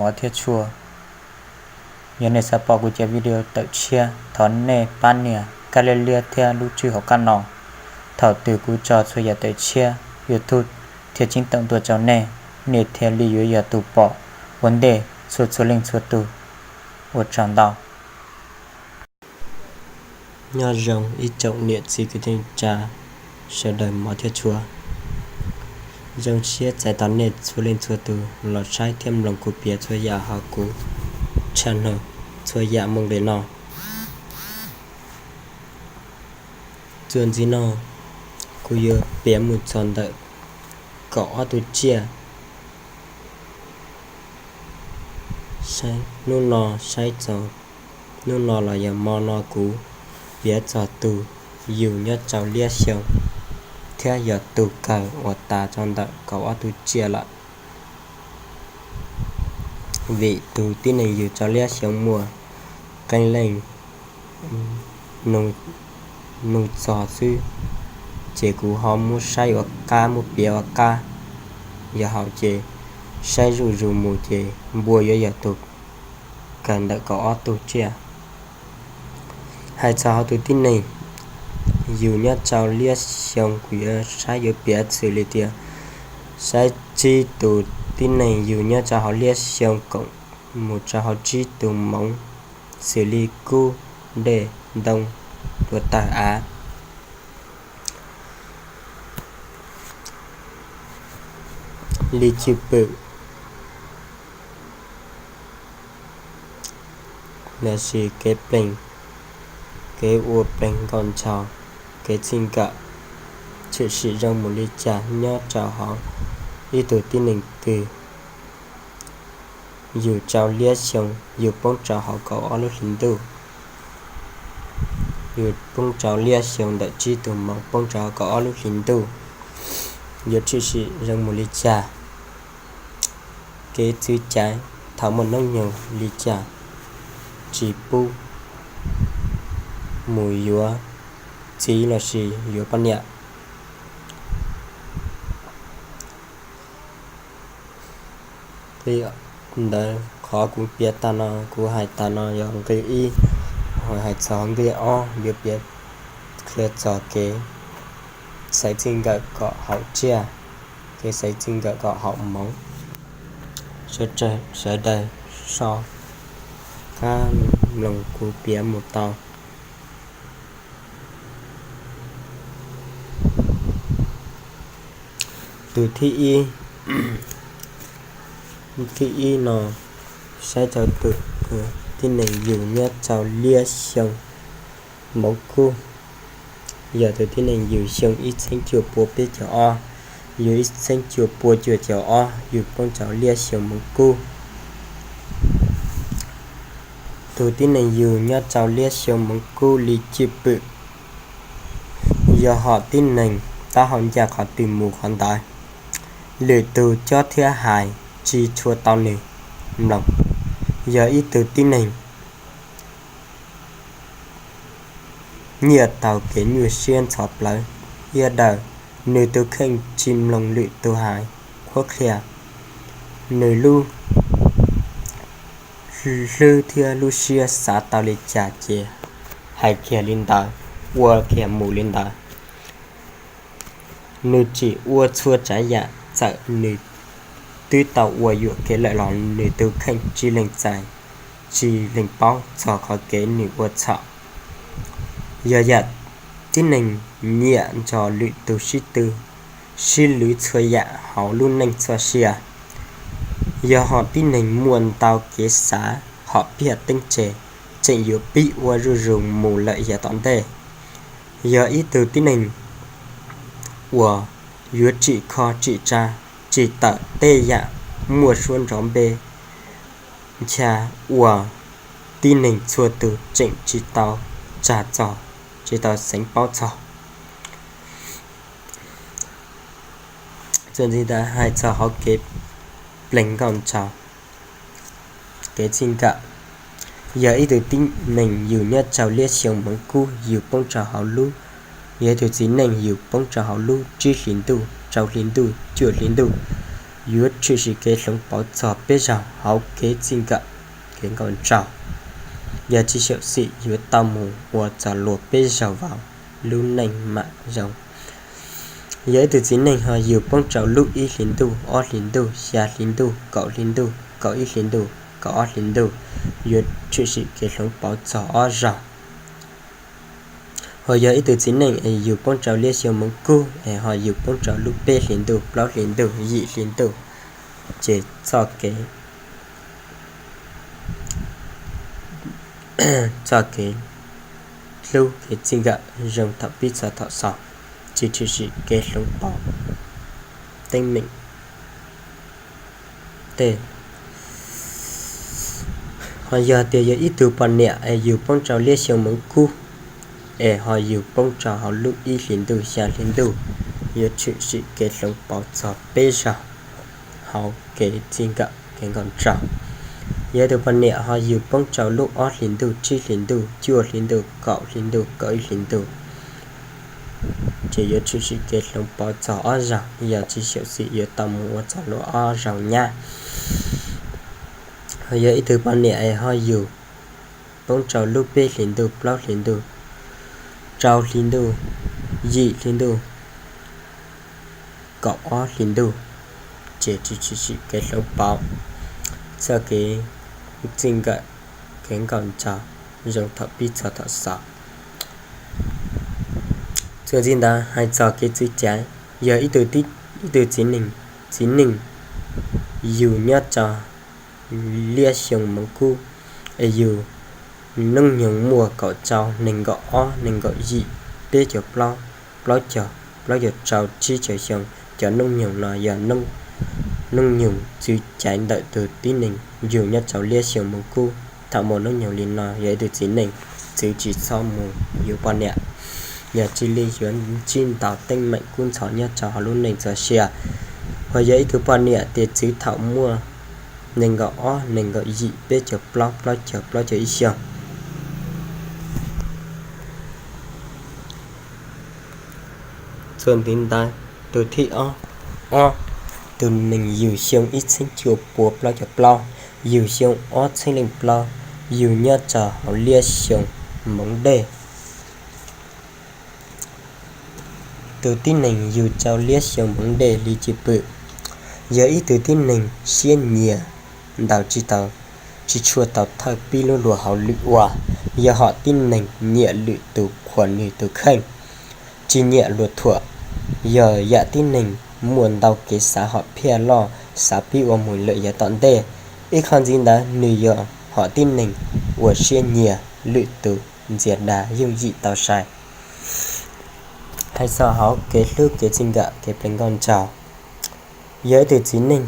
mov thiab tshua. Yog nej xav pom kuv cov video tawm tshiab, thov nej pab nias kab liab liab thiab lub tswb hauv qab no. Thaum twg kuv tso txhua yam tawm tshiab, YouTube thiaj ceeb toom tuaj rau nej, nej thiaj li yuav yog tus pom ua ntej txhua txhua leej txhua tus. Ua tsaug ntau. Nyob zoo ib tsoom niam txiv kwv tij neej tsa sawv daws mov thiab tshua. Zoo siab txais tos nej txhua leej txhua tus los saib thiab mloog kuv piav txhua yam hauv kuv channel txhua yam moo li no. Txuas ntxiv no, kuv yuav piav mus txog ntawm kaum ob tug tsiaj. Hnub no saib txog, hnub no los yog hmo no kuv piav txog tus yug nyob rau liab xyoo thiab yog tus kawg uas tas rau ntawm kaum ob tug tsiaj lawm. Vim tus tib neeg yug rau liab xyoo muaj qee leej nug txog xwb, ces kuv ho muab saib ua qab, muab piav ua qab. Yog hauv ces saib zuj zus mus ces npua yuav yog tus kawg ntawm kaum ob tug tsiaj. Hais txog hauv tus tib neeg yug nyob rau liab xyoo, kuv yuav saib yuav piav xws li tias saib tsib tus tib neeg yug nyob rau hauv liab xyoo koom mus rau hauv tsib tus moov xws li kub, dej, ntoo, hluav taws, av. Li cwj pwm lossis kev plees, kev ua plees nkauj nraug, kev txij nkawm, tshwm sim zoo mus li cas nyob rau hauv ib tug tib neeg twg yug rau liab xyoo, yug poob rau hauv kaum ob lub hlis ntuj. Yug poob rau liab xyoo ntawm tsib tug moov poob rau hauv kaum ob lub hlis ntuj, yuav tshwm sim zoo mus li cas, kev txwv caiv thaum muaj hnub nyoog li cas, tsis pub mus yuav txiv lossis yuav poj niam. Li ntawd qhov kuv piav tag no, kuv hais tag no yog nqi ib. Hais txog nqi ob yuav piav qhia txog kev xaiv txij nkawm kom haum tsiaj, kev xaiv txij nkawm kom haum moov. Sawv daws so qab mloog kuv piav mus tau. Tus thib ib, thib ib no, saib rau tus tib neeg yug nyob rau liab xyoo moov kub. Yog tus tib neeg yug xyoo ib txheeb cuaj pua peb caug ob, yug ib txheeb cuaj pua cuaj caum ob, yug poob rau liab xyoo moov kub. Tus tib neeg yug nyob rau liab xyoo moov kub li cwj pwm, yog hom tib neeg taub hau ncaj qhov twg mus qhov ntawd, lwm tus cob thiab hais tsis tshua tau nws mloog. Yog ib tug tib neeg nyiaj tau kev nyuaj siab ntxhov plawv, iab daws, nws tus kheej tsis mloog lwm tus hais qhuab qhia, nws lub hlwb thiab lub siab xav tau li cas ces hais kiag li ntawd, ua kiag mus li ntawd. Nws tsim ua txhua tsav yam, txawm nws twb tau ua yuam kev lawm los nws tus kheej tsis lees txais, tsis lees paub txog qhov kev nws ua txhaum. Yog yam tib neeg nyiam nrog lwm tus sib tw, sib lwv txhua yam hauv lub neej txoj sia. Yog hom tib neeg muaj ntau kev xav hom phiaj teeb tse, tseem yuav pib ua zuj zus mus lawm yav tom ntej. Yog ib tug tib neeg uas yuav tsim kho tsim tsa, tsim tawm tej yam muaj suab nrov npe, ncha uas tib neeg txhua tus tseem tsis tau tsag txog, tsis tau xeev paub txog. Txuas ntxiv ntawd hais txog hauv kev plees nkauj nraug, kev txij nkawm. Yog ib tug tib neeg yug nyob rau liab xyoo moov kub yug poob rau hauv lub, yog ib tug txiv neej yug poob rau hauv lub tsib hlis ntuj, rau hli ntuj, cuaj hli ntuj. yuav tshwm sim kev hloov pauv txog peb zaug hauv kev txij nkawm kev nkauj nraug. Yog tsis xyaum xim yuav tau mus ua txog luag peb zaug vauv lub neej mam zoo. Yog ib tug txiv neej ho yug poob rau lub ib hlis ntuj, ob hlis ntuj, xya hlis ntuj, kaum hlis ntuj, kaum ib hlis ntuj, kaum ob hlis ntuj, yuav tshwm sim kev hloov pauv txog ob zaug. Ho yog ib tug txiv neej es yug poob rau liab xyoo moov kub es ho yug poob rau lub peb hlis ntuj, plaub hlis ntuj, yim hlis ntuj, ces txoj kev txoj kev hlub kev txij nkawm zoo thaum pib txog thaum xaus, tsis tshwm sim kev hloov pauv teeb meem tej. Ho yog tias yog ib tug poj niam es yug poob rau liab xyoo moov kub es ho yug poob rau hauv lub ib hlis ntuj xya hlis ntuj, yuav tshwm sim kev hloov pauv txog peb zaug hauv kev txij nkawm kev nkauj nraug. Yog ib tug poj niam ho yug poob rau lub ob hlis ntuj, tsib hlis ntuj, cuaj hlis ntuj, kaum hlis ntuj, kaum ib hlis ntuj, ces yuav tshwm sim kev hloov pauv txog ob zaug, yog tsis xyaum xim yuav tau mus ua txog luag ob zaug nyab. Ho yog ib tug poj niam es ho yug poob rau lub peb hlis ntuj, plaub hlis ntuj, rau hlis ntuj, yim hlis ntuj, kaum ob hlis ntuj, ces tsis tshwm sim kev hloov pauv txoj kev txij nkawm kev nkauj nraug zoo thaum pib txog thaum xaus. Txuas ntxiv ntawd hais txog kev txwv caiv, yog ib tug txiv neej, txiv neej yug nyob rau liab xyoo moov kub es yug hnub nyoog muaj kaum rau, nees nkaum ob, nees nkaum yim, peb caug plaub, plaub caug, plaub caug rau, tsib caug xyoo. Cov hnub nyoog no yog hnub nyoog txwv caiv ntawm tus tib neeg yug nyob rau liab xyoo moov kub. Thaum muaj hnub nyoog li no yog ib tug txiv neej txwv tsis txhob mus yuav poj niam, yog tsis li yuav ntsib ntau teeb meem kub ntxhov nyob rau hauv lub neej txoj sia. Ho yog ib tug poj niam tias txwv thaum muaj nees nkaum ob, nees nkaum yim, peb caug plaub, plaub caug, plaub caug ib xyoo. Txuas ntxiv ntawd, tus thib ob, ob, tus neeg yug xyoo ib txhiab cuaj pua plaub caug plaub, yug xyoo ob txhiab leej plaub, yug nyob rau hauv liab xyoo moov dej. Tus tib neeg yug rau liab xyoo moov dej li cim pwm, yog ib tug tib neeg siab nyiam ntau, tsis tau, tsis tshua tau thawj pib lub luag hauv lwm ua, yog hom tib neeg nyiam lwm tus qhuas nws tus kheej, tsis nyiam luag thuam, yog yam tib neeg muaj ntau kev xav hom phiaj loj, xav pib ua mus lawm yav tom ntej. Ib qho ntxiv ntawd nws yog hom tib neeg uas siab nyiam lwm tus, ntxias dag yooj yim tau sai. Hais txog hauv kev hlub kev txij nkawm kev pes nkauj nraug, yog ib tug txiv neej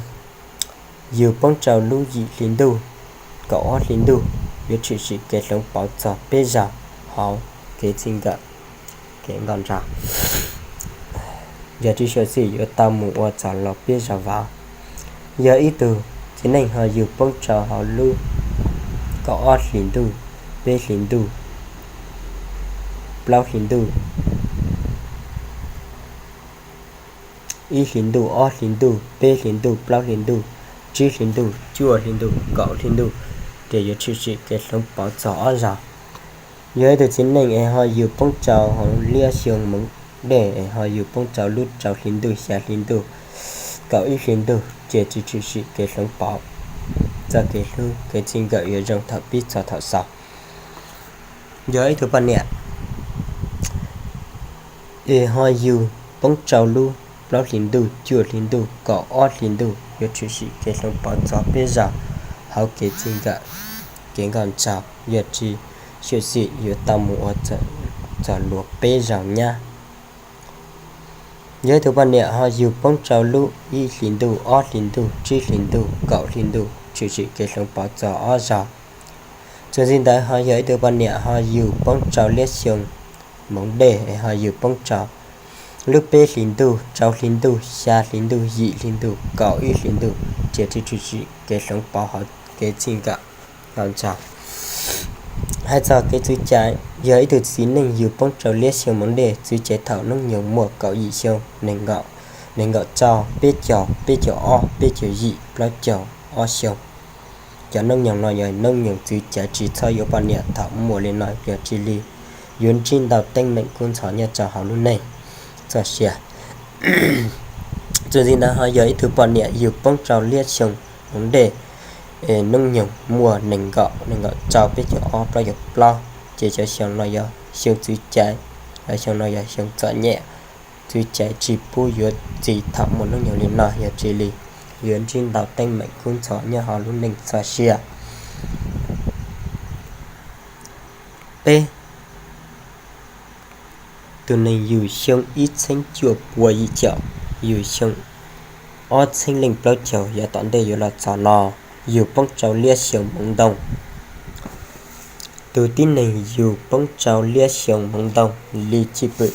yug poob rau lub yim hli ntuj, kaum ob hli ntuj, yuav tshwm sim kev hloov pauv txog peb zaug hauv kev txij nkawm kev nkauj nraug. Yog tsis xyuam xim yuav tau mus ua txog los peb zaug vauv. Yog ib tug txiv neej ho yug poob rau hauv lub kaum ob hli ntuj, peb hli ntuj, plaub hli ntuj, ib hli ntuj, ob hli ntuj, peb hli ntuj, plaub hli ntuj, tsib hli ntuj, cuaj hli ntuj, kaum hli ntuj, ces yuav tshwm sim kev hloov pauv txog ob zaug. Yog ib tug txiv neej es ho yug poob rau hauv liab xyoo moov dej es ho yug poob rau lub rau hli ntuj, xya hli ntuj, kaum ib hli ntuj, ces tsis tshwm sim kev hloov pauv. Txoj kev hlub kev txij nkawm yuav zoo thaum pib txog thaum xaus. Yog ib tug poj niam es ho yug poob rau lub plaub hli ntuj, cuaj hli ntuj, kaum ob hli ntuj, yuav tshwm sim kev hloov pauv txog peb zaug hauv kev txij nkawm kev nkauj nraug. Yog tsis xyuam xim yuav tau mus ua txog luag peb zaug nyab. Yog ib tug poj niam ho yug poob rau lub ib hli ntuj, ob hli ntuj, tsib hli ntuj, kaum hli ntuj, tshwm sim kev hloov pauv txog ob zaug. Txuas ntxiv ntawd ho yog ib tug poj niam ho yug poob rau liab xyoo moov dej es ho yug poob rau lub peb hli ntuj, rau hli ntuj, xya hli ntuj, yim hli ntuj, kaum ib hli ntuj, ces tsis tshwm sim kev hloov pauv hauv kev txij nkawm nkauj nraug. Hais txog kev txwv caiv, yog ib tug txiv neej yug poob rau liab xyoo moov dej, txwv caiv thaum hnub nyoog muaj kaum yim xyoo, nees nkaum nees nkaum rau, peb caug, peb caug ob, peb caug yim, plaub caug ob xyoo. Cov noob nyoog no yog noob nyoog txwv caiv, tsis txhob yuav poj niam thaum muaj li no, yog tsis li yuav ntsib ntau teeb meem kub ntxhov nyob rau hauv lub neej txoj sia. Txuas ntxiv ntawd ho yog ib tug poj niam yug poob rau liab xyoo hmoov ntej, es noob nyoog muaj nees nkaum, nees nkaum rau, peb caug ob, plaub caug plaub, ces cov xyoo no yog xyoo txwv caiv, los xyoo no yog xyoo txom nyem, txwv caiv tsis pub yuav txiv thaum muaj noob nyoog li no, yog tsis li yuav ntsib ntau teeb meem kub ntxhov nyob hauv lub neej txoj sia. Peb, tus neeg yug xyoo ib txheeb cuaj pua yim caum, yug xyoo ob txheeb leej plaub caug yav tom ntej yuav los txog no, yug poob rau liab xyoo hmoov ntoo. Tus tib neeg yug poob rau liab xyoo hmoov ntoo li cwj pwm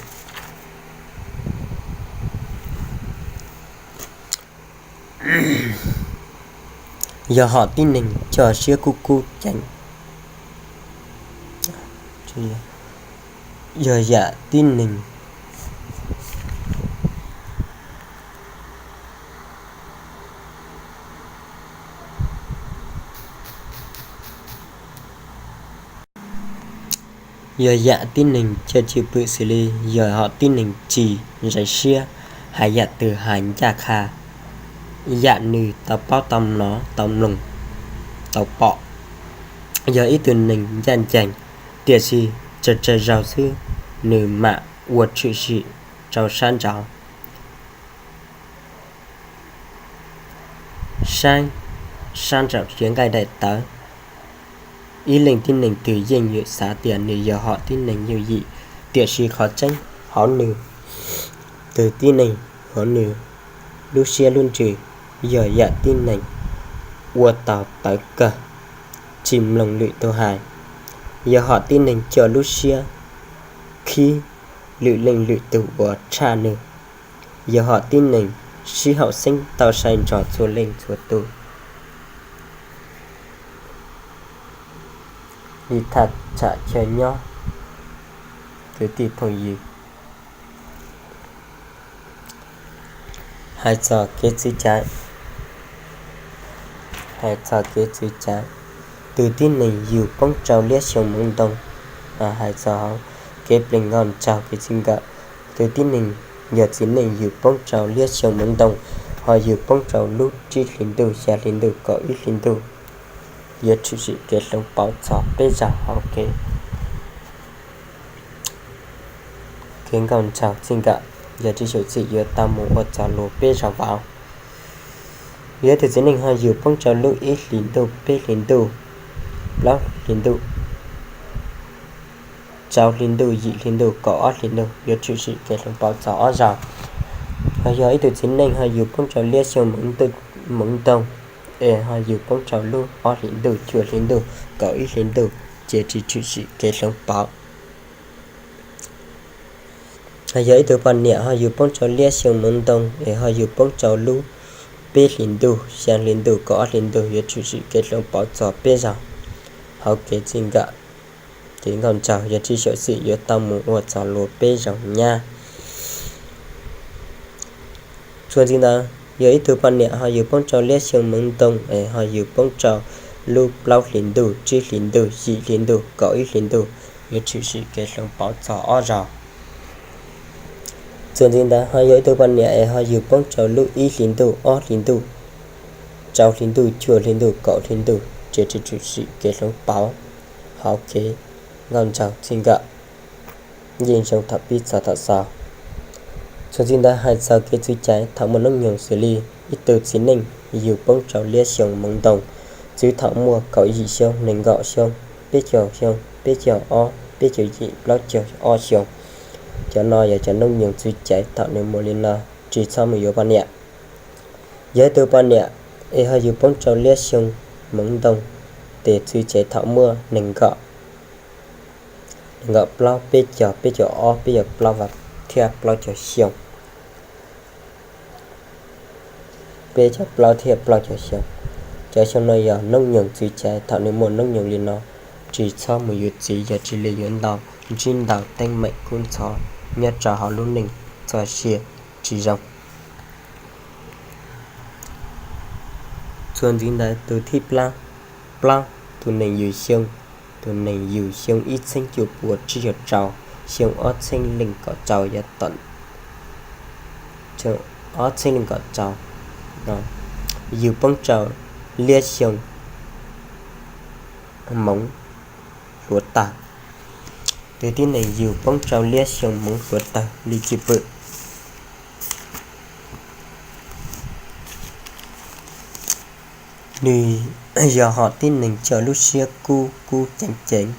yog hom tib neeg coj siab kub kub ceev, yog yam tib neeg yog yam tib neeg coj cwj pwm xws li yog hom tib neeg tsis zais siab, hais yam twg hais ncaj qha, yam nws tau paub tau hnov tau mloog tau pom. Yog ib tug neeg ncaj ncees, tiam sis tsawg tsawg zaug xwb nws mam ua tshwm sim rau sab nraud, saib sab nraum riam nqaij daim tawv. Ib leej tib neeg twg yeej yuav xav tias nws yog hom tib neeg yooj yim, tiam sis qhov tseeb hauv nws, tus tib neeg hauv nws lub siab lub ntsws yog yam tib neeg ua tau tawv kawg, tsis mloog lwm tus hais, yog hom tib neeg coj lub siab khib lwm leej lwm tus uas tshaj nws, yog hom tib neeg sib haum xeeb tau sai nrog txhua leej txhua tus, ib thaj tsam chaw nyob, kwv tij phooj ywg. Hais txog kev txwv caiv, hais txog kev txwv caiv, tus tib neeg yug poob rau liab xyoo hmoov ntoo, hais txog kev plees nkauj nraug kev txij nkawm, tus tib neeg yog txiv neej yug poob rau liab xyoo hmoov ntoo, ho yug poob rau lub tsib hlis ntuj, xya hlis ntuj, kaum ib hlis ntuj, yuav tshwm sim kev hloov pauv txog peb zaug hauv kev, kev nkauj nraug txij nkawm, yog tsis xyuam xim yuav tau mus ua txog lus peb zaug vauv. Yog tus txiv neej ho yug poob rau lub ib hlis ntuj, peb hlis ntuj, plaub hlis ntuj, rau hli ntuj, yim hli ntuj, kaum ob hli ntuj, yuav tshwm sim kev hloov pauv txog ob zaug. Ho yog ib tug txiv neej ho yug poob rau liab xyoo hmoov ntoo, es ho yug poob rau lub ob hlis ntuj, cuaj hli ntuj, kaum ib hli ntuj, ces tsis tshwm sim kev hloov pauv. Ho yog ib tug poj niam ho yug poob rau liab xyoo hmoov ntoo es ho yug poob rau lub peb hlis ntuj, xya hli ntuj, kaum ob hli ntuj, yuav tshwm sim kev hloov pauv txog peb zaug hauv kev txij nkawm, kev nkauj nraug, yog tsis xyuam xim yuav tau mus ua txog lus peb zaug nyab. Txuas ntxiv ntawd, yog ib tug poj niam ho yug poob rau liab xyoo hmoov ntoo es ho yug poob rau lub plaub hlis ntuj, tsib hlis ntuj, yim hli ntuj, kaum ib hli ntuj, yuav tshwm sim kev hloov pauv txog ob zaug. Txuas ntxiv ntawd ho yog ib tug poj niam es ho yug poob rau lub ib hlis ntuj, ob hlis ntuj, rau hli ntuj, cuaj hli ntuj, kaum hli ntuj, ces tsis tshwm sim kev hloov pauv hauv kev nkauj nraug txij nkawm, yeej zoo thaum pib txog thaum xaus. Txuas ntxiv ntawd hais txog kev txwv caiv thaum muaj noob nyoog xws li ib tug txiv neej yug poob rau liab xyoo hmoov ntoo, txwv thaum muaj kaum yim xyoo, nees nkaum xyoo, peb caug xyoo, peb caug ob, peb caug yim, plaub caug ob xyoo. Cov no yog cov noob nyoog txwv caiv thaum nws muaj li no, tsis txhob mus yuav poj niam. Yog ib tug poj niam es ho yug poob rau liab xyoo hmoov ntoo, tes txwv caiv thaum muaj nees nkaum, nees nkaum plaub, peb caug, peb caug ob, peb caug plaub, thiab plaub caug xyoo, peb caug plaub thiab plaub caug xyoo. Cov xyoo no yog noob nyoog txwv caiv thaum nws muaj noob nyoog li no, tsis txhob mus yuav txiv, yog tsis li yuav ntau, ntsib ntau teeb meem kub ntxhov nyob rau hauv lub neej txoj sia tsis zoo. Txuas ntxiv ntawd tus thib plaub, tus neeg yug xyoo, tus neeg yug xyoo ib txheeb cuaj puas tsib caug rau, xyoo ob txheeb leej kaum rau, ob txheeb leej kaum rau, yug poob rau liab xyoo hmoov hluav taws. Tus tib neeg yug poob rau liab xyoo hmoov hluav taws li cim pwm. Nws yog hom tib neeg coj lub siab kub kub ceev ceev.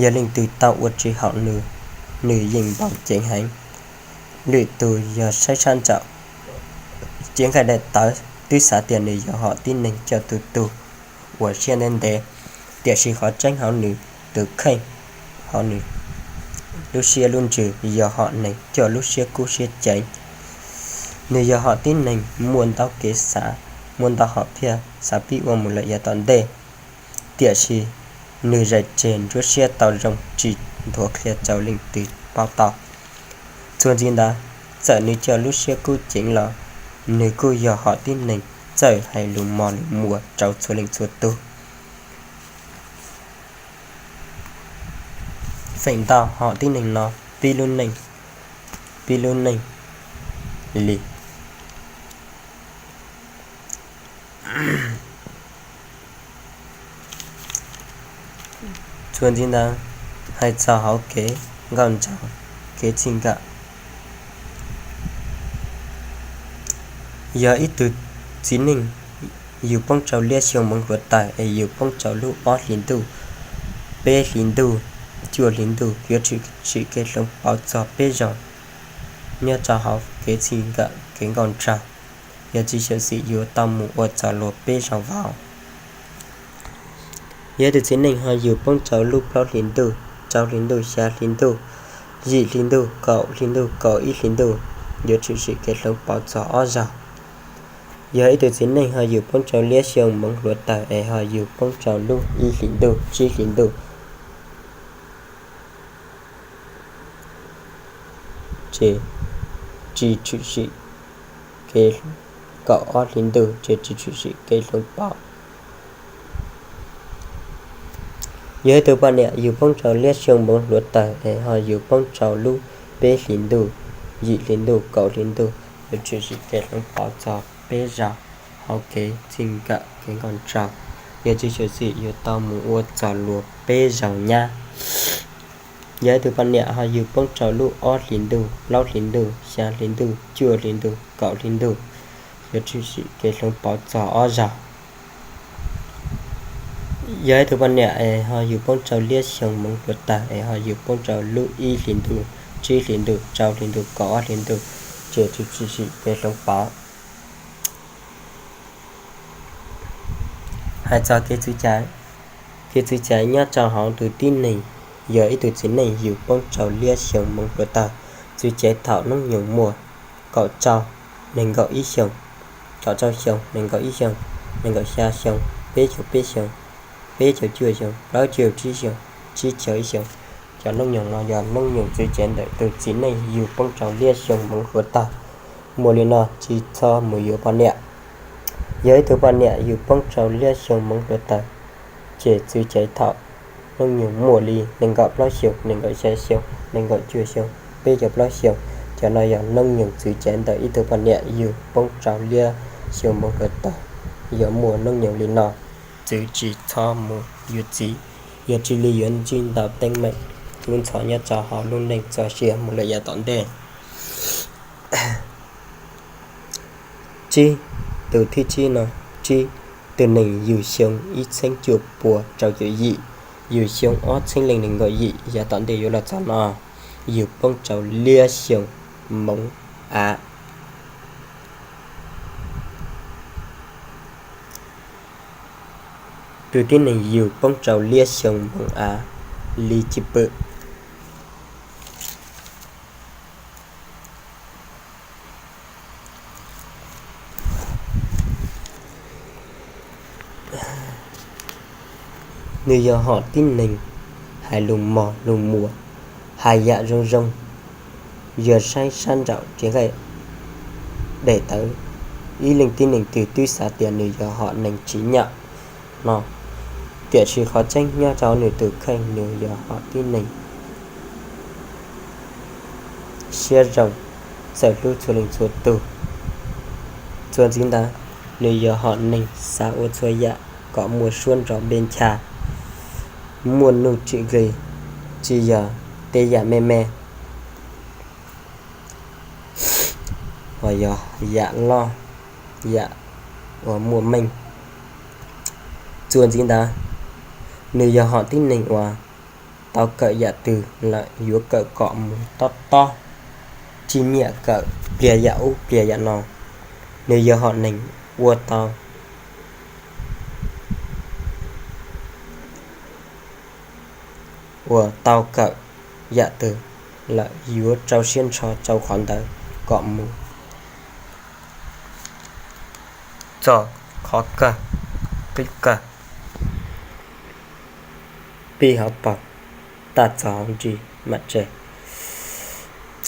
Yog leej twg tau ua tsis haum nws, nws yeej npau ceev heev. Lwm tus yog saib sab nraum cev nqaij daim tawv twb xav tias nws yog hom tib neeg coj tus tug uas siab ntev ntev, tiam sis qhov tseeb hauv nws tus kheej, hauv nws lub siab lub ntsws yog hom neeg coj lub siab kub siab ceev. Nws yog hom tib neeg muaj ntau kev xav, muaj ntau hom phiaj xav pib ua mus lawm yav tom ntej, tiam sis nws zais tseg nruab siab tau zoo tsis nthuav qhia rau leej twg paub tau. Txuas ntxiv ntawd, txawm nws coj lub siab kub ceev los nws kuj yog hom tib neeg txawj hais lus mos lus muas rau txhua leej txhua tug. Feem ntau hom tib neeg no pib lub neej, pib lub neej li. Txuas ntxiv ntawd, hais txog hauv kev nkauj nraug, kev txij nkawm, yog ib tug txiv neej yug poob rau liab xyoo hmoov hluav taws es yug poob rau lub ob hlis ntuj, peb hlis ntuj, cuaj hlis ntuj, yuav tshwm sim kev hloov pauv txog peb zaug nyob rau hauv kev txij nkawm kev nkauj nraug. Yog tsis xyuam xim yuav tau mus ua txog luag peb zaug vauv. Yog ib tug txiv neej ho yug poob rau lub plaub hlis ntuj, rau hlis ntuj, xya hlis ntuj, yim hlis ntuj, kaum hlis ntuj, kaum ib hlis ntuj, yuav tshwm sim kev hloov pauv txog ob zaug. Yog ib tug txiv neej ho yug poob rau liab xyoo hmoov hluav taws es ho yug poob rau lub ib hlis ntuj, tsib hlis ntuj, ces tsis tshwm sim kev, kaum ob hlis ntuj ces tsis tshwm sim kev hloov pauv. Yog ib tug poj niam yug poob rau liab xyoo hmoov hluav taws es ho yug poob rau lub peb hlis ntuj, yim hlis ntuj, kaum hlis ntuj, yuav tshwm sim kev hloov pauv txog peb zaug hauv kev txij nkawm kev nkauj nraug. Yog tsis xyuam xim yuav tau mus ua txog luag peb zaug nyab. Yog ib tug poj niam ho yug poob rau lub ob hlis ntuj, plaub hlis ntuj, xya hlis ntuj, cuaj hlis ntuj, kaum hlis ntuj, yuav tshwm sim kev hloov pauv txog ob zaug. Yog ib tug poj niam es ho yug poob rau liab xyoo hmoov hluav taws es ho yug poob rau lub ib hlis ntuj, tsib hlis ntuj, rau hlis ntuj, kaum ob hlis ntuj, ces tsis tshwm sim kev hloov pauv. Hais txog kev txwv caiv, kev txwv caiv nyob rau hauv tus tib neeg, yog ib tug txiv neej yug poob rau liab xyoo hmoov hluav taws, txwv caiv thaum hnub nyoog muaj kaum rau, nees nkaum ib xyoos, kaum rau xyoo, nees nkaum ib xyoos, nees nkaum xya xyoo, peb caug peb xyoos, peb caug cuaj xyoos, plaub caug tsib xyoos, tsib caug ib xyoos. Cov hnub nyoog no yog hnub nyoog txwv caiv ntawm tus txiv neej yug poob rau liab xyoo hmoov hluav taws. Muaj li no tsis txhob mus yuav poj niam. Yog ib tug poj niam yug poob rau liab xyoo hmoov hluav taws, ces txwv caiv thaum hnub nyoog muaj li nees nkaum plaub xyoos, nees nkaum xya xyoo, nees nkaum cuaj xyoo, peb caug plaub xyoos. Cov no yog hnub nyoog txwv caiv ntawm ib tug poj niam yug poob rau liab xyoo hmoov hluav taws, yog muaj hnub nyoog li no, txwv tsis txhob mus yuav txiv. Yog tsis li yuav ntsib ntau teeb meem kub ntxhov nyob rau hauv lub neej txoj sia mus lawm yav tom ntej. Tsib, tus thib tsib no, tsib, tus neeg yug xyoo ib txheeb cuaj puas rau caum yim, yug xyoo ob txheeb leej nees nkaum yim yav tom ntej yuav los txog no, yug poob rau liab xyoo hmoov av. Tus tib neeg yug poob rau liab xyoo hmoov av li cim pwm. Nws yog hom tib neeg hais lus mos lus muas, hais yam zoo zoo, yog saib sab nraum cev nqaij daim tawv ib leej tib neeg twg twb xav tias nws yog hom neeg tsim nyam no, tiam sis qhov tseeb nyob rau nws tus kheej nws yog hom tib neeg siab zoo, txawj hlub txhua leej txhua tus. Txuas ntxiv ntawd, nws yog hom neeg xav ua txhua yam kom muaj suab ntsos npe ncha, muaj nuj tsim nqi, tsis yog tej yam me me, ho yog yam loj, yam uas muaj meej. Txuas ntxiv ntawd, nws yog hom tib neeg uas tau kawm yam twg lawm yuav kawm kom mus tob tob, tsis nyiam kawm pliag yam ub pliag yam no. Nws yog hom neeg ua tau uas tau kawm yam twg lawm yuav rau siab ntsho rau qhov ntawd kom mus txog qhov kawg, qib kawg, pib hauv paus tag txog hauv ntsis mam tseg.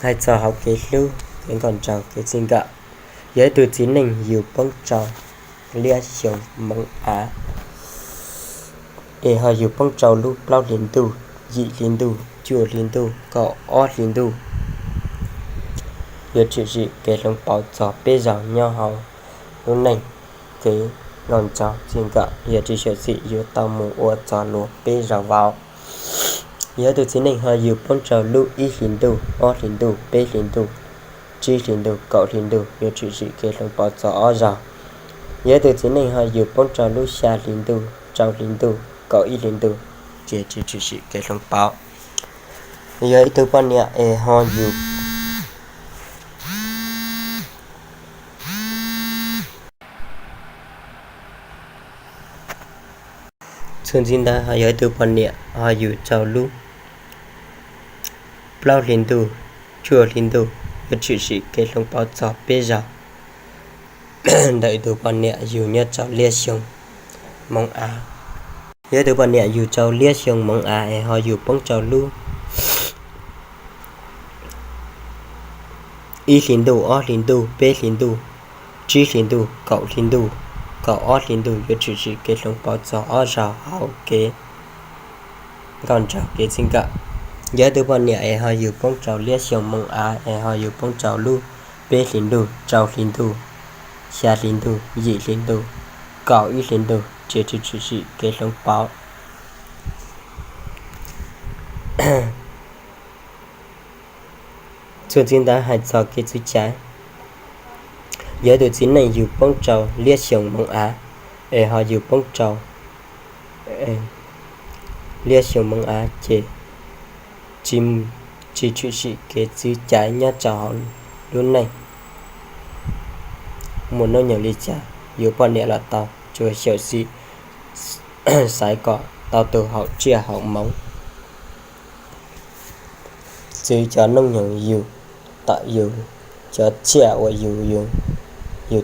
Hais txog hauv kev hlub, kev nkauj nraug, kev txij nkawm, yog ib tug txiv neej yus poob rau liab xyoo moov av, es ho yus poob rau lub plaub hlis ntuj, yim hlis ntuj, cuaj hlis ntuj, kaum ob hlis ntuj, yuav tshwm sim kev hloov pauv txog peb zaug nyob hauv lub neej. Kev nkauj nraug txij nkawm yog tsis xyaum xim yuav tau mus ua txog luag peb zaug vauv. Yog tus txiv neej ho yus poob rau lub ib hlis ntuj, ob hlis ntuj, peb hlis ntuj, tsib hlis ntuj, kaum hlis ntuj, yuav tshwm sim kev hloov pauv txog ob zaug. Yog tus txiv neej ho yus poob rau lub xya hlis ntuj, rau hlis ntuj, kaum ib hlis ntuj, ces tsis tshwm sim kev hloov pauv. Yog ib tug poj niam es ho yus txuas ntxiv ntawd ho yog ib tug poj niam ho yus rau lub plaub hlis ntuj, cuaj hlis ntuj, yuav tshwm sim kev hloov pauv txog peb zaug ntawm ib tug poj niam yus nyob rau liab xyoo moov av. Yog ib tug poj niam yus rau liab xyoo moov av es ho yus poob rau lub ib hlis ntuj, ob hlis ntuj, peb hlis ntuj, tsib hlis ntuj, kaum hlis ntuj, kaum ob hlis ntuj, yuav tshwm sim kev hloov pauv txog ob zaug hauv kev nkauj nraug kev txij nkawm. Yog ib tug poj niam es ho yus poob rau liab xyoo moov av es ho yus poob rau lub peb hlis ntuj, rau hlis ntuj, xya hlis ntuj, yim hlis ntuj, kaum ib hlis ntuj, ces tsis tshwm sim kev hloov pauv. Txuas ntxiv ntawd hais txog kev txwv caiv. Yog tus txiv neej yus poob rau liab xyoo moov av es ho yus poob rau liab xyoo moov av ces tsis tshwm sim kev txwv caiv nyob rau hauv lub neej. Muaj hnub nyoog li cas yuav poj niam los tau, tsuas xyaum xim xaiv kom tau tus haum tsiaj haum moov, txwv cov hnub nyoog yus, tom yus, cov tsiaj uas yus, yus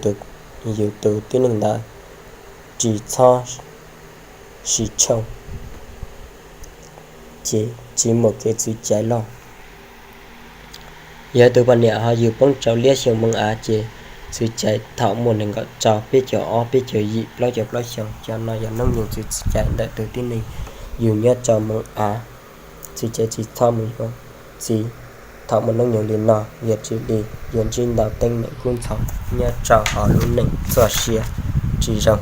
tus tib neeg ntawd tsis txhob sib tshooj, ces tsis muaj kev txwv caiv loj. Yog tus poj niam ho yus poob rau liab xyoo moov av ces txwv caiv thaum muaj nees nkaum rau, peb caug ob, peb caug yim, plaub caug plaub xyoo, cov no yog hnub nyoog txwv caiv ntawm tus tib neeg yus nyob rau moov av. Txwv caiv tsis txhob mus yuav txiv thaum muaj hnub nyoog li no, yog tsis li yuav ntsib ntau teeb meem kub ntxhov nyob rau hauv lub neej txoj sia tsis zoo.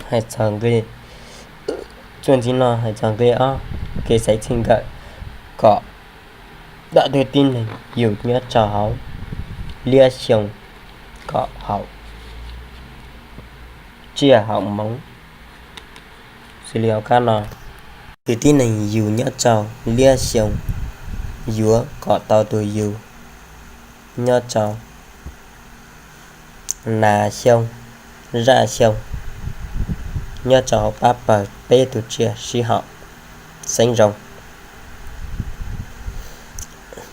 Hais txog nqi, txuas ntxiv no hais txog nqi ob, kev xaiv txij nkawm kom tau tus tib neeg yus nyob rau hauv liab xyoo kom haum tsiaj haum moov xws li hauv qab no. Tus tib neeg yus nyob rau liab xyoo yuav kom tau tus yus nyob rau nas xyoo, zaj xyoo, nyob rau hauv pab pawg peb tus tsiaj sib haum xeeb zoo,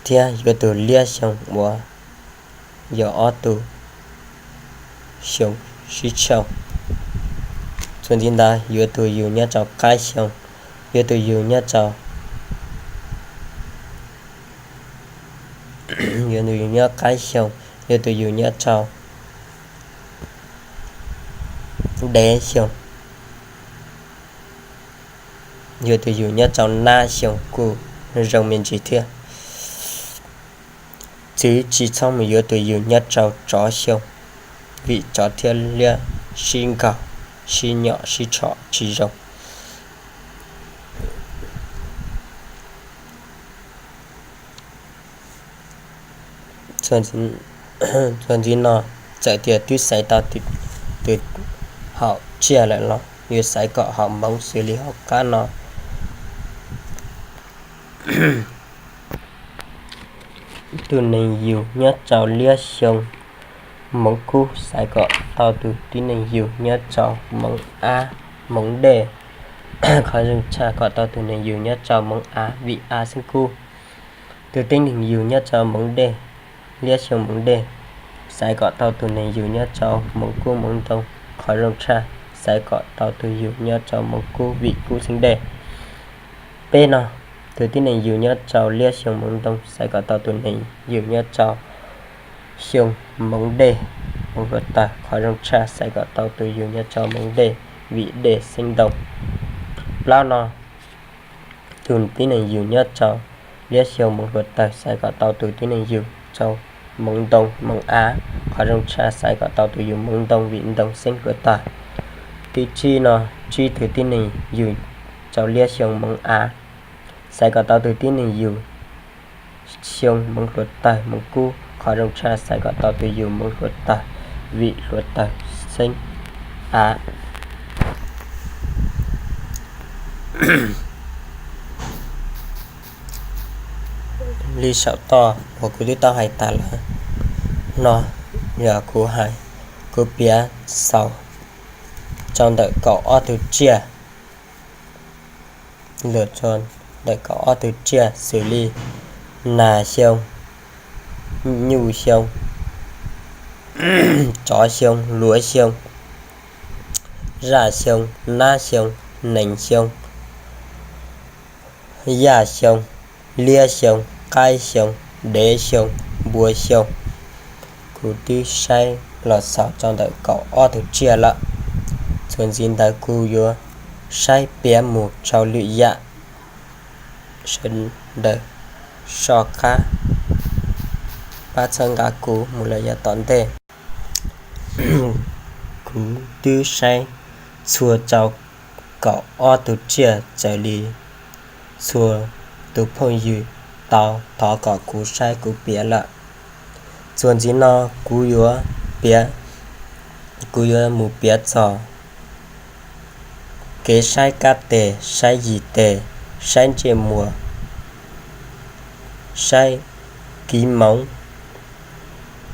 thiab yuav tus liab xyoo uas yog ob tus xyoo sib tshooj. Txuas ntxiv ntawd yuav tus yus nyob rau qaib xyoo, yuav tus yus nyob rau nyob qaib xyoo, yuav tus yug nyob rau dev xyoo, yuav tus yug nyob rau nab xyoo kuj zoo me ntsis thiab. Txwv tsis txhob mus yuav tus yug nyob rau tsov xyoo, vim tsov thiab liab sib nkaug, sib nyom sib tshom tsis zoo. Txuas ntxiv no, txawm tias twb xaiv tau tus haum tsiaj lawm los yuav xaiv kom haum hmoov xws li hauv qab no. Tus neeg yug nyob rau liab xyoo hmoov kub xaiv kom tau tus tib neeg yug nyob rau hmoov av, hmoov dej. Qhov zoo tshaj kom tau tus neeg yug nyob rau hmoov av vim av xeeb kub. Tus tib neeg yug nyob rau hmoov dej, liab xyoo hmoov dej, xaiv kom tau tus neeg yug nyob rau hmoov kub hmoov ntoo. Qhov zoo tshaj xaiv kom tau tus yug nyob rau hmoov kub vim kub xeeb dej. Peb no, tus tib neeg yug nyob rau liab xyoo hmoov ntoo xaiv kom tau tus neeg yug nyob rau xyoo hmoov dej, hmoov hluav taws. Qhov zoo tshaj xaiv kom tau tus yug nyob rau hmoov dej vim dej xeeb ntoo. Plaub no, tus tib neeg yug nyob rau liab xyoo hmoov hluav taws xaiv kom tau tus tib neeg yug rau hmoov ntoo hmoov av. Qhov zoo tshaj xaiv kom tau tus yug hmoov ntoo vim ntoo xeeb hluav taws. Tib tsib no, tsib tus tib neeg yug rau liab xyoo hmoov av xaiv kom tau tus tib neeg yug xyoo hmoov hluav taws hmoov kub. Qhov zoo tshaj xaiv kom tau tus yug hmoov hluav taws vim hluav taws xeeb av. Li saum toj uas kuv twb tau hais tas lawm no, yog kuv hais, kuv piav xaus rau ntawm kaum ob tug tsiaj, luag tso ntawm kaum ob tug tsiaj xws li nas xyoo, nyuj xyoo, tsov xyoo, luav xyoo, zaj xyoo, nab xyoo, nees xyoo, yaj xyoo, liab xyoo, qaib xyoo, dev xyoo, npua xyoo. Kuv twb saib los xaus rau ntawm kaum ob tug tsiaj lawm. Txuas ntxiv ntawd kuv yuav saib piav mus rau lwm yam sawv daws soj qab pab txhawb nqa kuv mus lawm yav tom ntej. Kuv twb saib txhua rau kaum ob tug tsiaj raws li txhua tus phooj ywg tau thov kom kuv saib kuv piav lawm. Txuas ntxiv no kuv yuav piav, kuv yuav mus piav txog kev saib kab tes, saib yig tes, saib ntsej muag, saib kiv moov,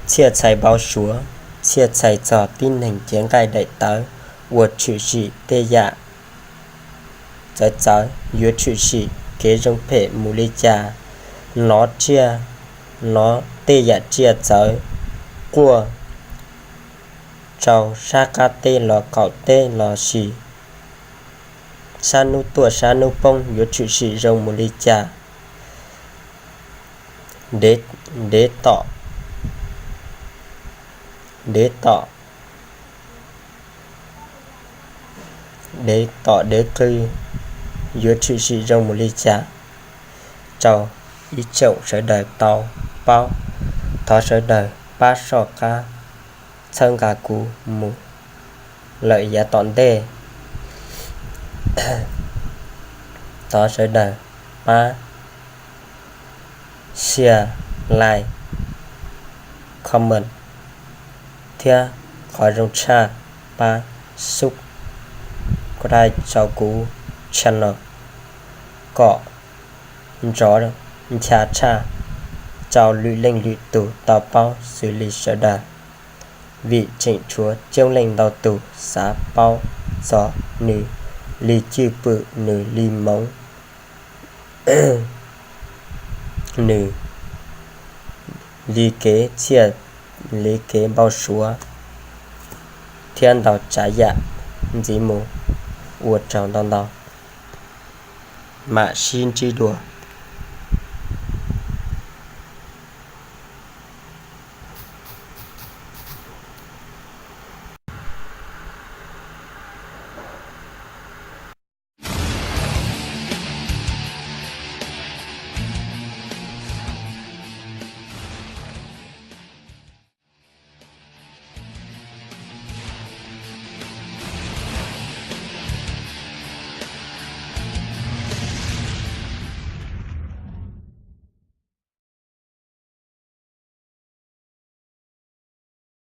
txhiaj txhais npau suav, txhiaj txhais txog tib neeg cev nqaij daim tawv uas tshwm sim tej yam txawv txawv, yuav tshwm sim kev zoo phem mus li cas, nov tsiaj, nov tej yam tsiaj txawv quaj rau sab qab teb los qaum teb los sis sab hnub tuaj sab hnub poob yuav tshwm sim zoo mus li cas, dev, dev tom, dev tom, dev tom dev qw yuav tshwm sim zoo mus li cas rau ib tsoom sawv daws tau paub. Thov sawv daws pab soj qab txhawb nqa kuv mus lawm yav tom ntej. Thov sawv daws pab share, like, comment thiab qhov zoo tshaj pab subscribe rau kuv channel kom nrov ncha tshaj rau lwm leej lwm tus tau paub xws li sawv daws, vim tseem tshuav coob leej ntau tus xav paub txog nws li cwj pwm, nws li moov, nws li kev txhiaj, li kev npau suav thiab ntau tsav yam ntxiv mus. Ua tsaug ntau ntau, mam sib ntsib dua.